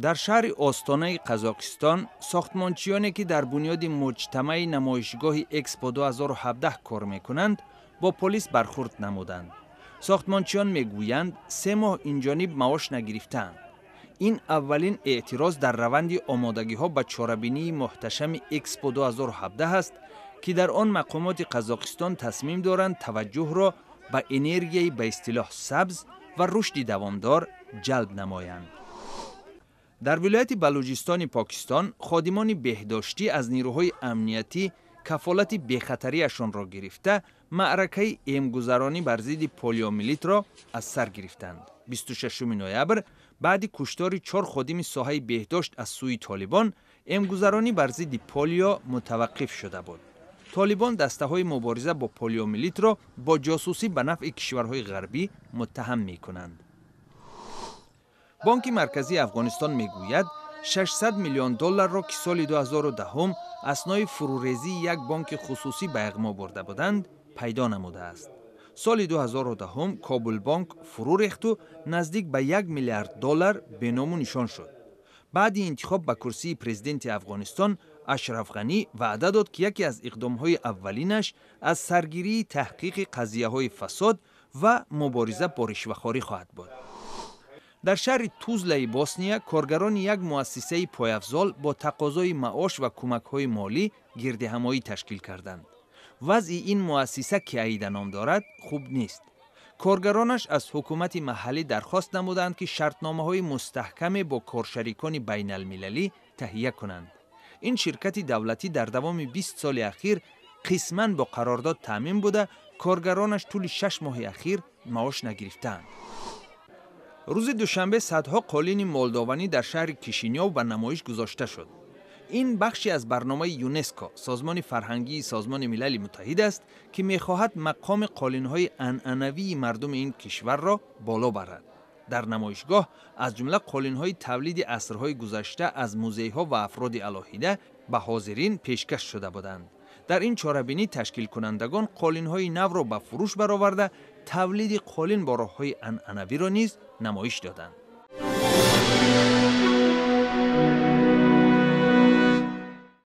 Дар шаҳри Остонаи Қазоқистон сохтмончиёне, ки дар бунёди муҷтамаи намоишгоҳи Экспо 2017 кор мекунанд, бо полис бархурд намуданд. Сохтмончиён мегӯянд, 3 моҳ инҷониб маош нагирифтаанд. Ин аввалин эътироз дар раванди омодагиҳо ба чорабинии муҳташами Экспо 2017 аст, ки дар он мақомоти Қазоқистон тасмим доранд таваҷҷӯҳро ба энергияи ба истилоҳ сабз ва рушди давомдор ҷалб намоянд. Дар вилояти Балуҷистони Покистон ходимони беҳдоштӣ аз нирӯҳои амниятӣ кафолати бехатарияшонро гирифта, маъракаи эмгузаронӣ бар зидди полиомиелитро аз сар гирифтанд. 26 ноябр, баъди куштори чор ходими соҳаи беҳдошт аз сӯи толибон, эмгузаронӣ бар зидди полио мутаваққиф шуда буд. Толибон дастаҳои мубориза бо полиомиелитро бо ҷосусӣ ба нафъи кишварҳои ғарбӣ муттаҳам мекунанд. Бонки Марказии Афғонистон мегӯяд, 600 миллион долларро, ки соли 2010 аснои фурӯрезии як бонки хусусӣ ба яғмо бурда буданд, пайдо намудааст. Соли 2010 Кобулбонк фурӯ рехту наздик ба 1 миллиард доллар беному нишон шуд. Баъди интихоб ба курсии президенти Афғонистон Ашраф Ғанӣ ваъда дод, ки яке аз иқдомҳои аввалинаш аз саргирии таҳқиқи қазияҳои фасод ва мубориза бо ришвахорӣ хоҳад буд. Дар шаҳри Тузлаи Босния коргарони як муассисаи пойафзол бо тақозои маош ва кӯмакҳои молӣ гирдиҳамоӣ ташкил карданд. Вазъи ин муассиса, ки Аида ном дорад, хуб нест. Коргаронаш аз ҳукумати маҳаллӣ дархост намуданд, ки шартномаҳои мустаҳкаме бо коршарикони байналмилалӣ таҳия кунанд. Ин ширкати давлатӣ дар давоми 20 соли ахир қисман бо қарордод таъмин буда, коргаронаш тӯли 6 моҳи ахир маош нагирифтаанд. Рӯзи душанбе садҳо қолини молдованӣ дар шаҳри Кишинёв ба намоиш гузошта шуд. Ин бахше аз барномаи ЮНЕСКО, созмони фарҳангии Созмони Милали Муттаҳид аст, ки мехоҳад мақоми қолинҳои анъанавии мардуми ин кишварро боло барад. Дар намоишгоҳ аз ҷумла қолинҳои тавлиди асрҳои гузашта аз музейҳо ва афроди алоҳида ба ҳозирин пешкаш шуда буданд. Дар ин чорабинӣ ташкилкунандагон қолинҳои навро ба фурӯш бароварда, тавлиди қолин бо роҳҳои анъанавиро низ намоиш доданд.